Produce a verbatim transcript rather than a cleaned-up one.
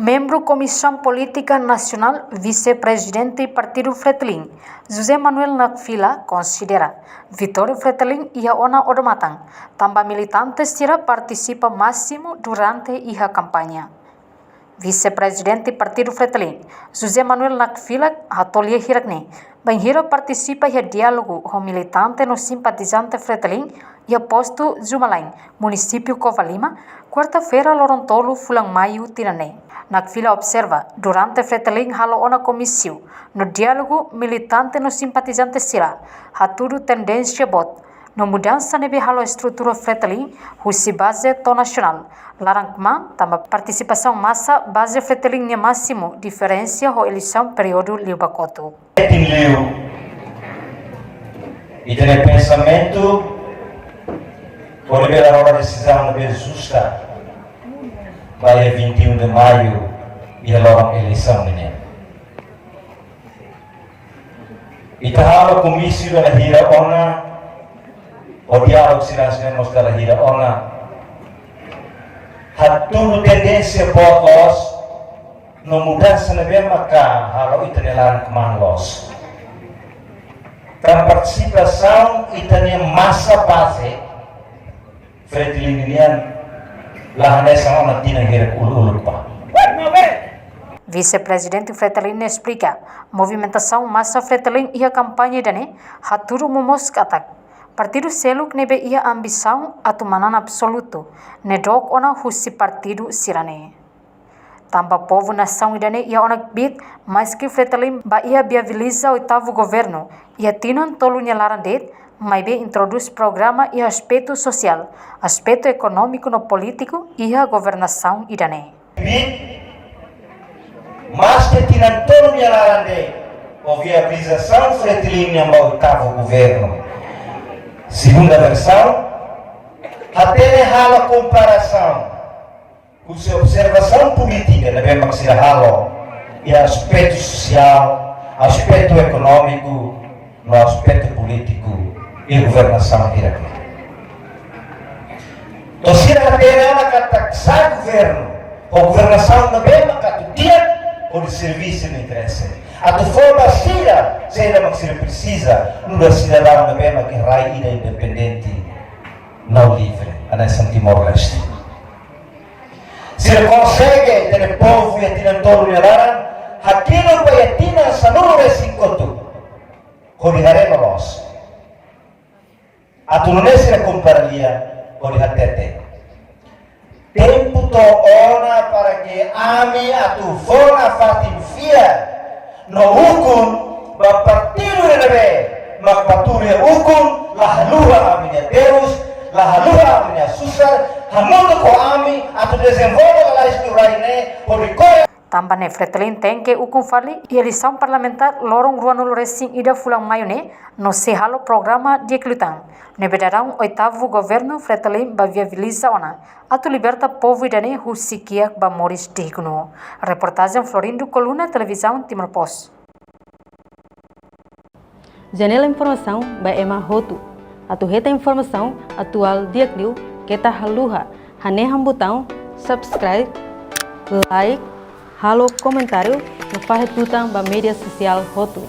Membru Komisaun Polítika Nasionál, Vise-Prezidente Partidu Fretilin, José Manuel Nakfila, konsidera vitória Fretilin iha ona odamatan, tanba militante sira partisipa másimu durante iha kampaña. Vise-Prezidente Partidu Fretilin, José Manuel Nakfila, hato'o lia hirak ne'e, bainhira partisipa iha diálogu ho militante no simpatizante Fretilin iha postu Zumalain, munisípiu Covalima, kuarta-feira, loron tolu fulan Maiu tinan ne'e. Nakfila observa, durante Fretilin halo ona komísiu no diálogu, militante no simpatizante sira hatudu tendénsia boot no mudansa ne'ebé halo estrutura Fretilin husi baze to'o nasionál laran kmaan, tanba partisipasaun masa baze Fretilin ne'e másimu, diferensia ho eleisaun períodu liubá kotuk. Tin liu, ita-nia pensamentu hodi bele halo desizaun ne'ebé justa ba iha vinte e um de Maio, iha loron eleisaun ne'e. Ita halo komísiu dala hira ona, ho diálogu sira hanesan ne'e mós dala hira ona. Hatudu tendénsia boot loos, no mudansa ne'ebé maka halo ita-nia laran kmaan loos. Tanba partisipasaun ita-nia masa baze Fretilin nian la hanesan ona tinan hirak uluk-uluk bá. Vise-Prezidente Fretilin esplika, movimentasaun masa Fretilin iha kampaña ida-ne'e hatudu momoos katak partidu seluk ne'ebé iha ambisaun atu manán absolutu ne'e dook ona husi partidu sira-ne'e. Tanba povu nasaun ida-ne'e iha ona kbiit, maski Fretilin bá iha viabiliza oitavu governu iha tinan tolu nia laran de'it, maibé introdús programa iha aspetu sosiál, aspetu ekonómiku no polítiku iha governasaun ida-ne'e. Kbiit, maski tinan tolu nia laran de'it, ho viabilizasaun Fretilin nian ba oitavu governu. Segunda versaun, hatene halo komparasaun husi observasaun polítika ne'ebé mak sira halo iha aspetu sosiál, aspetu ekonómiku, no aspetu polítiku iha governasaun hirak ne'e. To'o sira hatene ona katak sá governu, ho governasaun ne'ebé mak atu di'ak hodi servisu nia interese, atu fó ba sira saida mak sira presiza, nu'udar sidadaun ne'ebé mak iha rai ida independente no livre, hanesan Timor-Leste. Sira konsege hatene povu iha tinan tolu nia laran, hakilar ba iha tinan sanulu-resin-kotuk, hodi haree loloos. Atu nune'e sira kompara lia, hodi hatete: Tempu to'o ona para ke ami atu fó nafatin fiar no ukun ba partidu ne'ebé mak bá tuur iha ukun, la haluha ami-nia terus, la haluha ami-nia susar, hamutuk ho ami atu dezenvolve lalais tuur rai ne'e, hodi ko'alia. Tanba ne'e Fretilin tenke ukun fali iha eleisaun parlamentár loron ruanulu-resin-ida fulan Maiu ne'e, no sei halo programa di'ak liután ne'ebé daudaun oitavu governu Fretilin bá viabiliza ona, atu liberta povu ida-ne'e husi kiak ba moris dignu. Reportajen Florindo Coluna, Televizaun Timor Post. Janela informasaun ba ema hotu. Atu hetan informasaun atuál di'ak liu, keta haluha hanehan butaun subscribe, like, halo komentáriu no fahe tutan ba média sosiál hotu.